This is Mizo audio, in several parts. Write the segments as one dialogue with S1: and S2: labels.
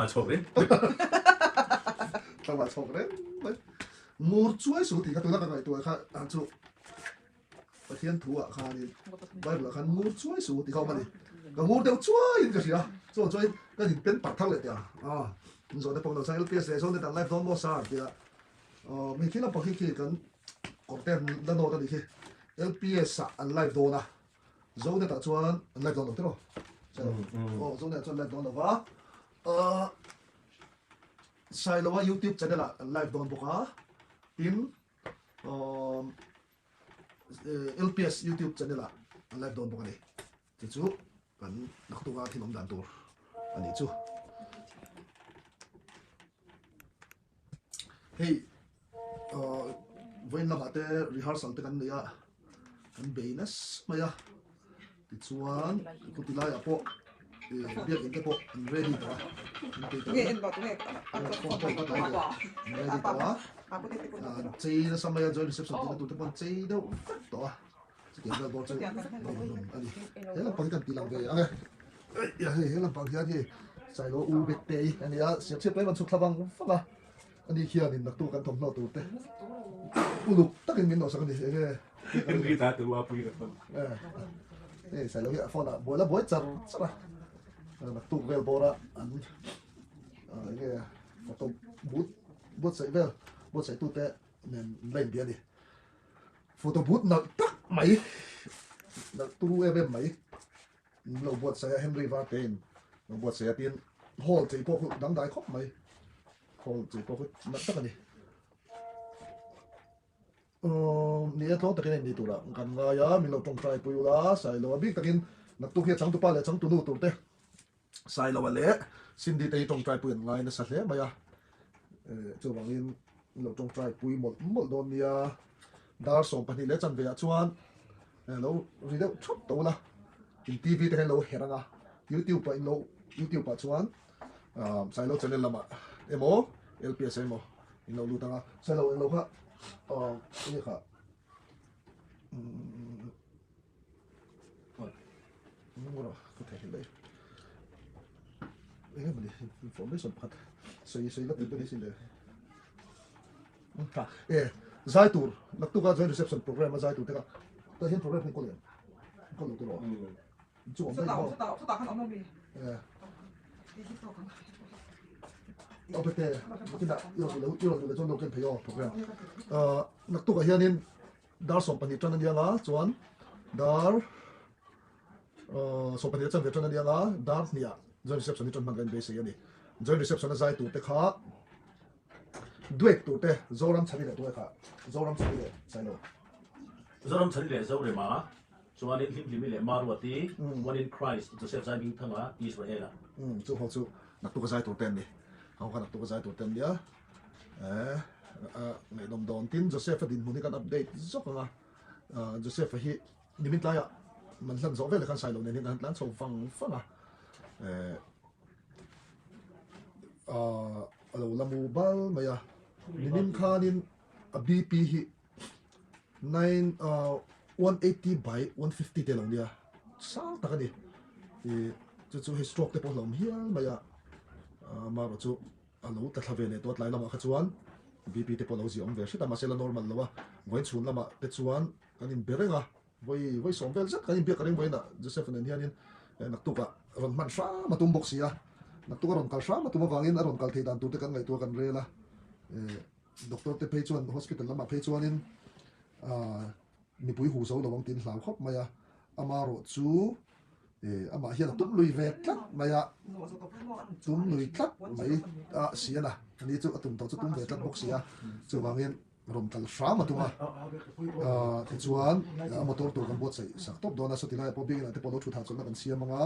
S1: Tlangval chhawk reng.
S2: Tlangval chhawk reng mai. Ngur chuai su tih kha tuna ka ngaihtuah kha ang chu Pathian thu ah khanin Bible ah khan ngur chuai su tih kha awm a ni. Ka ngur deuh chuaiin ka hria. Chuan chuan ka in pen parh thar leh teh a. In zawhna pawh lo chang LPS leh zawhna dang live dawn maw sir tia mi khi lampang khi khi kan kawrte an la nawt a nih khi LPS ah an live dawn a. Zonet ah chuan an live dawn lo tiraw? Aw Zonet ah chuan live dawn lo va. Sailoa YouTube channel ah an live dawn bawk a. Tin LPS YouTube channel ah an live dawn bawk a ni. Chu chu kan naktuk a thil awm dan tur a nih chu. Hei vawiin lamah te rehearsal te kan nei a, kan bei nasa mai a, tichuan khawti laiah pawh biakinn te pawh an ready tawh a, an peih tawh a, an ready tawh a, an chei nasa mai a, joint reception tihna tur te pawh an chei deuh vek tawh a, chutiang vel bawr chu nuam a ni. He lampang hi kan tih lang ve ang e, hei he lampang hian hei Sailo U Bektei a ni a, siamchhiat mai an chhuk thla vang vang a. Ani khianin naktuk kan thawmhnaw tur te uluk takin min nawhsak a ni. Enge
S1: Henry ta tu a pui ka thawm.
S2: Hei Sailo hi a phone ah buai la buai char char a. Naktuk vel bawr a an enge photo booth buatsaih vel buatsaih tu te nen an la inbia a ni. Photo booth nalh tak mai nalh turu em em mai an lo buatsaih a Henry Varte in lo buatsaih a tin hall chei pawh khu dangdai khawp mai. Khawl chei pawh kha nalh tak a ni. Umm ni e tluang takin a inni turah kan ngai a, min lo tawngtai pui ula, Sailoa bik takin naktuk hi a changtupa leh changtunu tur te Sailoa leh Cindy te hi tawngtai pui an ngai nasa hle mai a, chuvangin min lo tawngtai pui mawlh mawlh dawn nia. Dar 12 leh chanve ah chuan lo ri deuh thap tawh ula, in TV te kha in lo herh ang a, YouTube ah in lo YouTube ah chuan Sailo channel lamah emaw LPS emaw in lo lut ang a, Sailo englo kha enge kha ka thei hle enge mawni information pakhat sawi sawi la tih te ni sin le tha e zai tur naktuka joint reception program a zai tur te kha tah hian program hi kawl em kawl lo tiraw Chu awm daih maw?
S3: Chutah khan awm ami?
S2: Eh. Aw bete, kinah i rawn duh i rawn duh leh chuan lo ken phei aw program. Uh, naktukah hianin dar 12 tan a nia nga chuan dar uh, 12 chanve tan a nia nga dar hniah joint reception hi tan hman kan beisei a ni. Joint reception a zai tur te kha duet tur te Zoram Chhani leh tunge kha Zoram Chhani leh Sailo.
S1: Zoram Chhani leh Zorema Chuanin Hlimhlimi leh Maruati, One in Christ, Joseph Zaihmingthanga, Israel-a.
S2: Umm chu ho chu naktuk a zai tur te an ni. Ho kha naktuk a zai tur te an nia. Eh ngaihnawm dawn tin Joseph-a dinhmun hi kan update zawk ang a. Joseph-a hi nimin tlaiah man hlan zawh veleh khan Sailo nen hian kan han tlan chho vang vang a. Eh a lo la mu bal mai a. Nimin khanin a BP hi 9 180 by 150 te lo nia sang tak a ni ih chu chu hei stroke te pawh hlauhawm hial mai a amaherawh chu a lo tla thla ve leh tawh a tlai lamah kha chuan BP te pawh a lo ziah awm ve hret a mahse la normal lo a vawiin chhun lamah te chuan kan inbe reng a vawi vawi sawm vel zet kan inbiak a ring vawiinah Joseph nen hianin naktukah rawn hman hram a tum bawk si a naktuk a rawn kal hram a tum avangin a rawn kal theih dan tur te kan ngaihtuah kan rel a eh. Doctor te phei chuan hospital lamah phei chuanin mipui hu zo lo ang tiin hlau khawp mai a, amarawh chu amah hian a tum lui ve tlat mai a, tum lui tlat mai a si a na, ani chu a tum tawh chu tum ve tlat bawk si a, chuvangin rawn kal hram a tum a, tichuan a motor tur kan buatsaih sak tawp dawn a, sawti laiah pawh biakinah te pawh lo thut hahchawlhna kan siam ang a,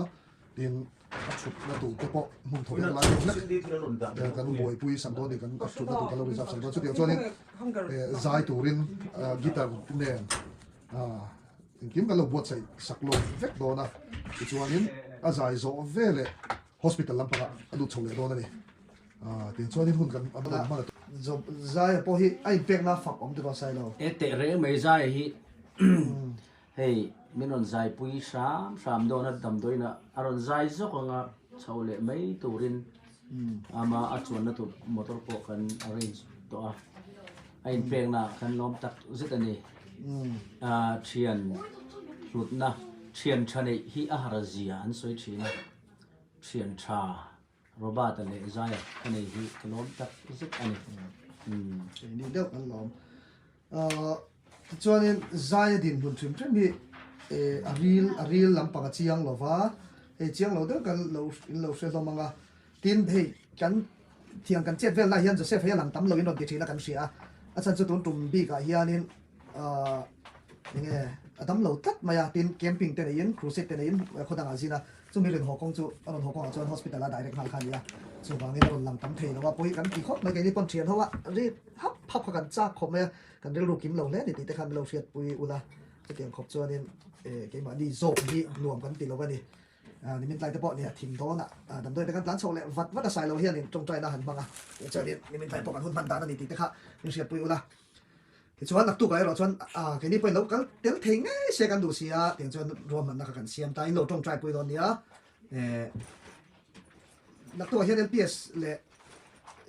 S2: Tin, a thutna tur te pawh hmun thaw eng lai deuh hlek kan buaipui sak dawn a ni, kan a thutna tur kan lo reserve sak dawn. Chutiang chuanin zai turin guitar nen engkim kan lo buatsaih sak lawk vek dawn a. Tichuanin a zai zawh veleh hospital lampangah a lut chho leh dawn a ni. Tiang chuanin hun kan hman a.
S4: Zaia pawh hi a inpekna a fak awm tiraw Sailo?
S5: E teh reng mai Zaia hi. Hei, min rawn zaipui hram hram dawn a, damdawiin a rawn zai zawk ang a, chho leh mai turin. Ama a chuanna tur motor pawh kan arrange tawh a, a inpekna ah kan lawm tak zet a ni. Thian hlutna, thian tha neih hi a har zia an sawi thin a, thian tha Robert-a leh Zaia ka nei hi ka lawm tak zet a ni.
S4: Keini deuh kan lawm. Tichuanin Zaia dinhmun hrim hrim hi a ril a ril lampang a chiang lo va, hei chiang lo deuh kan lo in lo hre hlawm ang a. Tin, hei kan thiang kan chet velna hian Joseph hei a lang tam lo in rawn ti thin a kan hria a, a chhan chu tun tum bikah hianin enge a dam lo tlat mai a, tin camping te neiin crusade te neiin khaw dangah zin a, chumi rawn haw kawng chu a rawn haw kawngah chuan hospital a direct nghal kha a ni a, chuvangin a rawn lang tam thei lo a, pawi kan ti khawp mai keini pawn thian ho a ri hap hap kha kan chak khawp mai a, kan rilru kim lo hle a ni tih te khan min lo hriatpui ula, chutiang khawp chuanin keimahni zawk hi nuam kan ti lo a ni. Nimin tlai te pawh nia thim dawn a, damdawi te kan tlan chho leh vat vat a sai lo hianin tawngtaina han hmang a, tichuanin nimin tlai pawh kan hun hman dan a ni tih te kha min hriatpui ula. Tichuan naktukah erawh chuan keini pawhin lo kal tel thei ngei se kan duh si a, tiang chuan ruahmanna kha kan siam ta, in lo tawngtai pui dawn nia. Naktukah hian LPS leh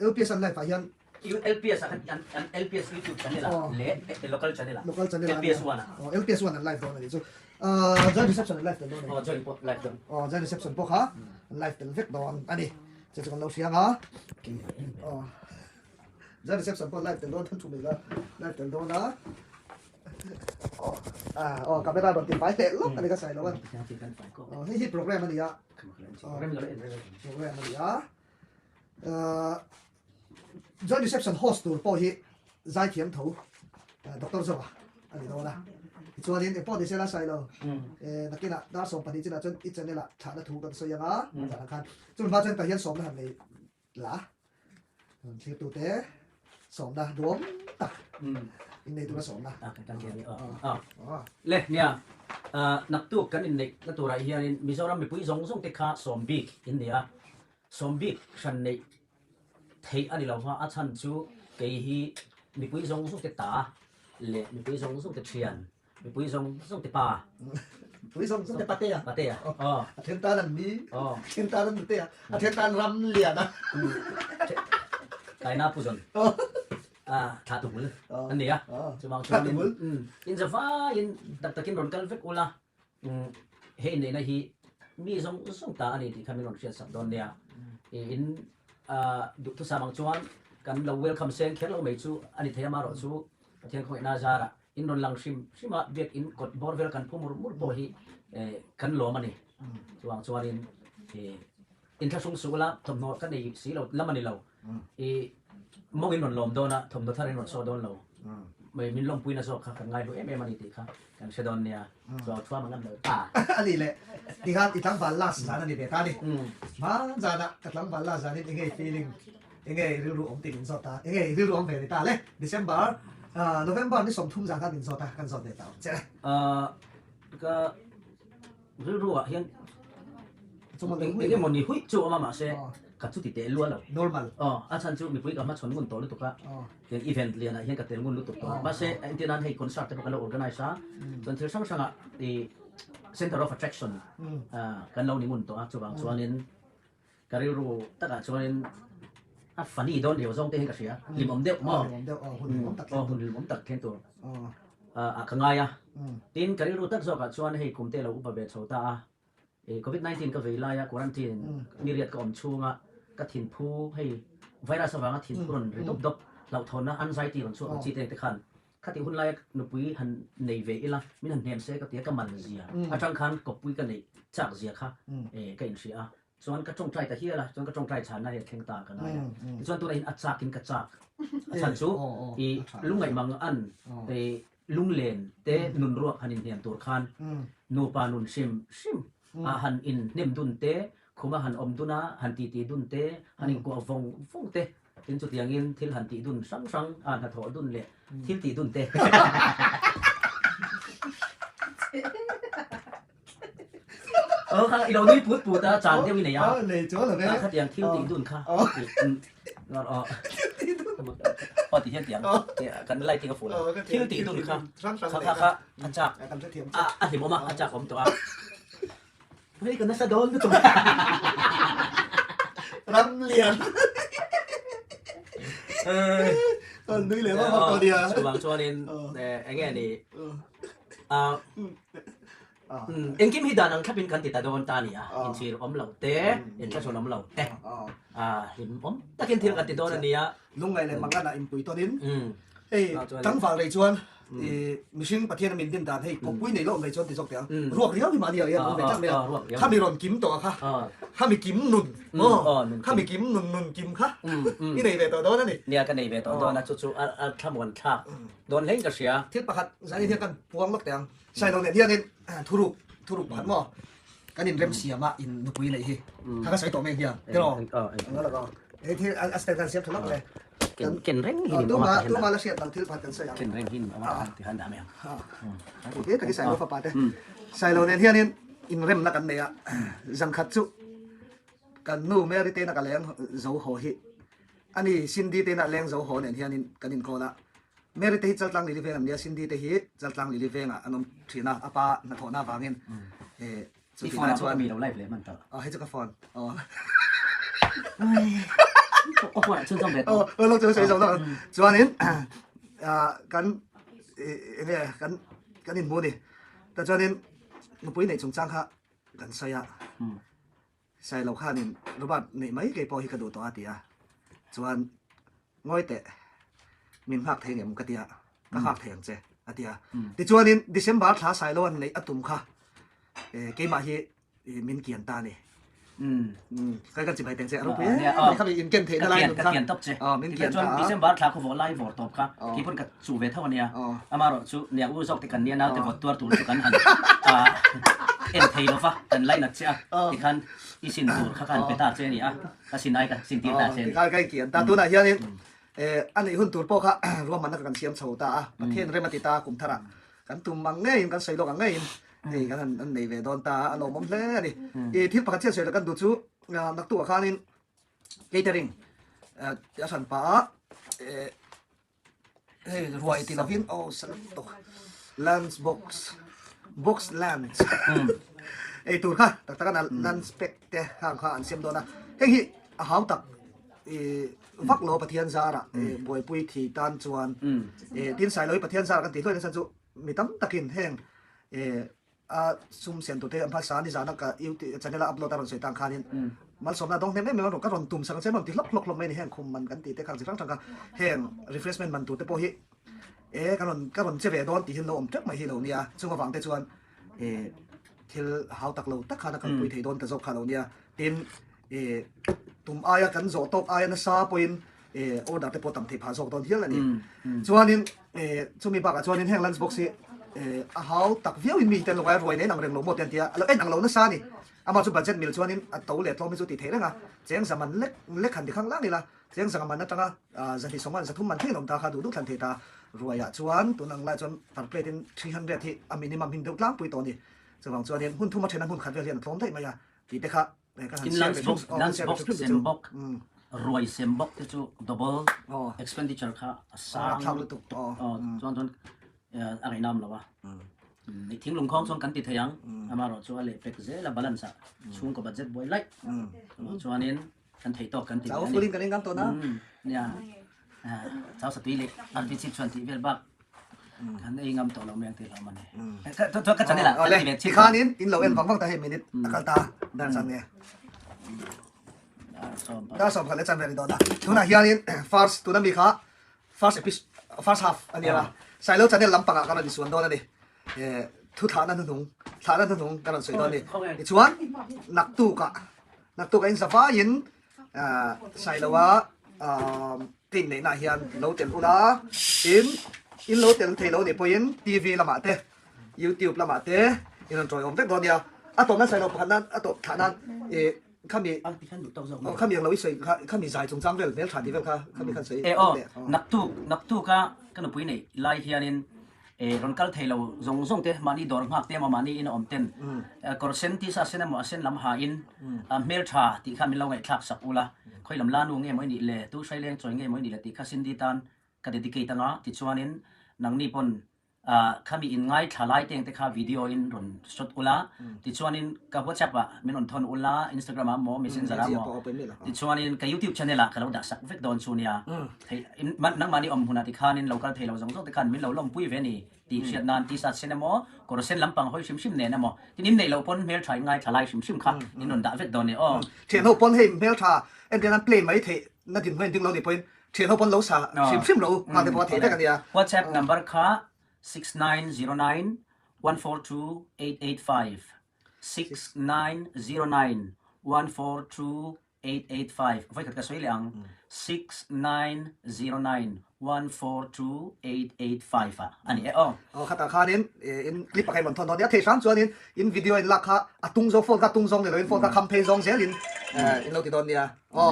S4: LPS an live ah hian
S5: LPS ah khan an an LPS YouTube channel ah leh local channel ah
S4: local channel ah
S5: LPS 1 ah
S4: oh LPS 1 an live dawn ani chu joint reception an live tel dawn ani
S5: oh joint pawh live dawn
S4: oh joint reception pawh kha an live tel vek dawn ani chu chu kan lo hria anga oh joint reception pawh live tel dawn than thu mai la live tel dawn a oh ah oh camera rawn ti fai leh lawk ani ka sai lo an oh hei hi program ani a program ani a Joint reception host tur pawh hi zaithiam tho Doctor Zoa a ni dawn a. Tichuanin engpawh ni se la sawi lo. Nakinah dar 12 chinah chuan i channel ah thahna thu kan sawi ang a, zanah khan chumi hma chuan tah hian sawmna han nei la. Thirtute sawmna duam tak in nei tura sawmna.
S5: Le nia naktuk kan inneih na turah hianin Mizoram mipui zawng zawng te kha sawm bik in ni a. Sawm bik hran neih theih a ni lo va, a chhan chu kei hi mipui zawng zawng te ta leh mipui zawng zawng te thian, mipui zawng zawng te pa.
S4: Mipui zawng zawng te pate a.
S5: Pate a, aw.
S4: A then tan an ni, a then tan an nute a, a then tan ram lian a.
S5: Kaina pu zawn. Thla tu hmul an ni a, chuvang chuan in zavaiin tak takin rawn kal vek ula. He inneihna hi mi zawng zawng ta a ni tih kha min rawn hriat sak dawn nia. In duhthusam ang chuan kan lo welcome seng kher lo mai chu a ni thei a, amaherawh chu Pathian khawngaihna zarah in rawn lang hrim hrim a, biakin kawt bawr vel kan phu mur mur pawh hi kan lawm a ni. Chuvang chuanin inthlahrung suh ula thawmhnaw ka nei si lo lam a ni lo. I mawng in rawn lawm dawn a, thawmhnaw thar in rawn saw dawn lo. Mai min lawmpuina zawk kha kan ngaihlu em em a ni tih kha kan hre dawn nia. Chuan thuam ang lo ta.
S4: A ni le, tikhan i tlangval last zan a ni ve ta a ni. Hman zanah ka tlangval last zanin enge i feeling, enge i rilru awm tih min zawt ta, enge i rilru awm ve ni ta le. December, November ni 30 zan khan min zawt a, kan zawt ve ta awm che.
S5: Ka Rilru ah hian eng emaw ni huih chu a awm a mahse ka chuti teh luah lo.
S4: Normal.
S5: Aw a chhan chu mipui ka hmachhawn ngun tawh lutuk a, tiang event lian ah hian ka tel ngun lutuk tawh a mahse entir nan hei concert te pawh kan lo organize a chuan thil hrang hrang ah ih center of attraction kan lo ni ngun tawh a chuvang chuanin ka rilru takah chuanin a funny dawn riau zawng te hian ka hria hlimawm deuh maw aw hun hlimawm tak thleng tur ah ka ngai a tin ka rilru tak zawkah chuan hei kum te lo upa ve chho ta a ih covid 19 ka vei laia quarantine ni riat ka awm chhunga ka thinphu hei virus avanga thinphu rawn ri dawp dawp hlauhthawnna anxiety rawn chhuak ang chi te te khan Khatih hun laia nupui han nei ve ila, min han hnem se ka ti a, ka man zia atang khan kawppui ka neih chak zia kha ka inhria a, chuan ka tawngtai ta hial a, chuan ka tawngtai chhanna hi a thleng ta ka ngai a, tichuan tunah hian a chakin ka chak a chhan chu i lungngaih mang an i lunglen te nun ruak han inhnem tur khan nupa nun hrim hrim a han inhnem dun te, khuma han awm dun a, han titi dun te, han inkuah vawng vawng te. Tin chutiangin thil han tih dun hrang hrang a hnathawh dun leh thil tih dun te. Aw kha i lo nui put put a chan deuh i nei a.
S4: Nei chuan lo ve.
S5: Khatiang thil tih dun kha. Aw aw ti hian tiang kan lighting a fuh lo. Thil tih dun kha kha kha kha a chak a hlimawm a a chak awm tawh a. Hei ka nasa dawn lutuk.
S4: Ramlian. An nui leh vak vak tawh nia.
S5: Chuvang chuanin enge ni engkim hi dan ang thlapin kan ti ta dawn ta a ni a, inchhir awm lo te, inthlahrun awm lo te, hlim awm takin thil kan ti dawn a ni a.
S4: Lungngaih leh manganah inpui tawnin hei tlangval rei chuan mihring Pathian a min din dan hei kawppui nei lawm rei chuan ti zawk teh ang. Ruak riau hi mahni ah hian awm ve tlat mai a, khami rawn kim tawh a kha, khami kim nun aw, khami kim nun nun kim kha i nei ve tawh dawn a ni.
S5: Nia ka nei ve tawh dawn a, chu chu a thlamuan thlak dawn hlein ka hria.
S4: Thil pakhat zanin hian kan puang lawk teh ang, Sailo nen hianin thuruk thuruk pakhat maw kan inrem siam a in nupui neih hi kha ka sawi tawh mai hian tiraw hei thil a style kan siam tha lawk le
S5: ken reng hi nin awm a
S4: tuma la hriat dang thil pakhat kan sawi ang
S5: ken reng hi nin awm a ti han dah mai ang
S4: he tak hi Sailo fapa te Sailo nen hianin inremna kan nei a zangkhat chu kan nu Mary te na ka leng zo haw hi ani Cindy te na leng zo haw nen hianin kan inkawl a Mary te hi Chaltlang Lili veng an nia, Cindy te hi Chaltlang Lili vengah an awm thin a, a pa hnathawhna avangin eh
S5: I phone ah pawh ka mi lo live leh hman tawh.
S4: Aw hei chu ka phone aw.
S5: Ka phone ah chhunzawm ve tawh.
S4: Aw lo chu sawi zo lo. Chuanin kan enge kan kan inhmu ni. Ta chuanin nupui neih chungchang kha kan sawi a. Sailo khanin Robert neih mai kei pawh hi ka duh tawh a ti a, chuan ngawi teh min nghak thei ngem ka ti a, ka nghak thei ang che a ti a. Tichuanin December thla Sailo an neih a tum kha keimah hi min kian ta a ni. Kai kan chibai teng che a ropui em mai kha mi inken theihna lai nun kha.
S5: Ka kian tawp che.
S4: Min kian ta a.
S5: December thla khaw vawh lai vawr tawp kha kei pawn ka Chu ve tho a nia. Amaherawh chu nia u zawk te kan nia naute vawt tuar tur chu kan han en thei lo va, kan lainat che a, tikhan i sin tur kha ka han pe ta che a ni a, ka sin ai ka sin tir ta che a ni.
S4: Tikhan ka inkian ta. Tunah hianin a neih hun tur pawh kha ruahmanna kan siam chho ta a, Pathian rem a ti ta a kum tharah kan tum ang ngeiin kan sawi lawk ang ngeiin hei kan han nei ve dawn ta a, a lawmawm hle a ni. I thil pakhat chiah sawi loh kan duh chu naktukah khanin catering a hran pah a, Hei ruai ti lovin aw salam tawk lunch box box lunch ei tur kha tak tak a lunch pack te khang kha an siam dawn a heng hi a hau tak i vak lo Pathian zara buaipui thi tan chuan tin Sailoi Pathian zara kan tih hluai nasa chu mi tam takin heng a sum siam tur te an hmasa nizan a ka youtube channel a upload a rawn sawi tang khanin malsawmna dawng hnem em em a rawn ka rawn tum sak ang che an rawn ti hlawk hlawk hlawk mai a ni heng khum man kan tih te khang chi hrang hrang kha heng refreshment man tur te pawh hi e ka rawn ka rawn che ve dawn tih hi an lo awm teuh mai hi lo nia chung avang te chuan e thil hau tak lo tak khan a kalpui thei dawn ta zawk kha lo nia tin e tum aia kan zawh tawk aia nasa pawhin e order te pawh tam theih phah zawk dawn hial a ni chuanin E, chumi bakah chuanin heng lunch box hi e, a hau tak viauin mi ten lo ngai ruai nen ang reng lo maw te an ti a, a lo en ang lo nasa a ni. Amah chu budget mil chuanin a to leh tlawm hi chu tih theih reng a, cheng za man lek lek han ti khang lang ila, cheng zanga man atanga zahnih sawma zathum man thleng awm ta kha duh duh thlan thei ta. Ruaiah chuan tun ang lai chuan per plate in 300 hi a minimum hin deuh tlangpui tawh a ni. Chuvang chuanin hun thum a then a hmun khat vel hian a tlawm daih mai a tih te kha
S5: In lunch box, lunch box sem bawk, ruai sem bawk te chu double expenditure kha a sang lutuk chuan chuan a ngaihnam lo a. Thinglung khawng chuan kan ti thei ang, amaherawh chu a lehpek zel a balance ah chhungkaw budget buai laih chuanin kan thei tawk kan ti
S4: ve a ni.
S5: Nia, chau satui leh arti chip chuan tih vel bak Kan ei ngam tawh lo mai ang tih hlauh a ni. Ka ka channel ah kan ti ve chhin.
S4: Tikhanin in lo en vang vang ta hei minute a kal ta dar chan nge. Dar sawm khat leh chan ve ni dawn a. Tunah hianin first tuna mi kha first episode first half a nia. Sailo channel lampangah kan rawn insuan dawn a ni. Thu thlahna hnuhnung thlahna hnuhnung kan rawn sawi dawn a ni. Tichuan naktukah naktukah in zavaiin Sailoa team neihna ah hian lo tel ula tin in lo tel thei lo nih pawhin TV lamah te YouTube lamah te in rawn tawiawm vek dawn nia a tawp nan Sailo pakhat nan a tawp thlah nan ih khami aw khami ang lo i sawi kha khami zai chungchang vel hmeltha tih vel kha khami khan sawi
S5: E aw naktuk naktuk a ka nupui neih lai hianin E rawn kal thei lo zawng zawng te mahni dawr nghak te emaw mahni in a awm ten kawr sen tisa sen emaw a sen lam ha in hmel tha tih kha min lo ngaihthlak sak ula khawi lam la nu nge maw i nih le tu hraileng chawi nge maw i nih le tih kha Cindy tan ka dedicate anga tichuanin nangni pawn. Khami in ngaithla lai teng te kha video in rawn shot ula, tichuanin ka WhatsApp ah min rawn thawn ula, Instagram ah maw, Messenger ah maw, tichuanin ka YouTube channel ah ka lo dah sak vek dawn chu nia. Thei nangmahni awm hmunah tikhanin lo kal thei lo zawng zawng te khan min lo lawmpui ve ni tih hriat nan t-shirt sen emaw, kawr sen lampang hawi hrim hrim nen emaw, tin in neih loh pawn hmeltha in ngaithla lai hrim hrim kha in rawn dah vek dawn nia aw.
S4: Thianho pawn hei hmeltha entir nan play mai theih na dinhmun a inting lo ni pawhin Thian ho pawn lo sa hrim hrim lo nghal te pawh a theih vek a nia.
S5: WhatsApp number kha 6909 142 885, 6909 142 885, vawikhat ka sawi leh ang, 6909 142 885 ah a ni e aw.
S4: Aw khatah khanin in clip pakhat in rawn thawn dawn nia, thei hram chuanin in video in lak kha a tung zawng phone kha a tung zawng ni loin phone kha kham phei zawng zelin in lo ti dawn nia aw.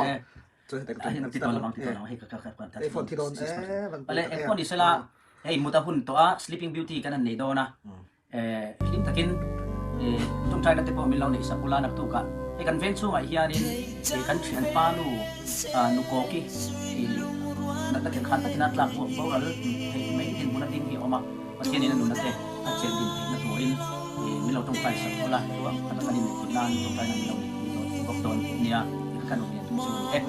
S5: Engpawh ni sela hei mut a hun tawh a sleeping beauty kan han nei dawn a hlim takin tawngtaina te pawh min lo neih sak ula naktuk ah hei kan veng chhungah hianin kan thian pa nu nu kawki natna kher khan takin a tlak buak boral theih mai dinhmun a ding hi a awm a Pathianin a nunna te a chelh din theihna turin min lo tawngtai sak ula chuan a kan inneih theih nan tawngtaina min lo neih pui dawn bawk dawn nia ti kha kan awm lian tum chu a ni e.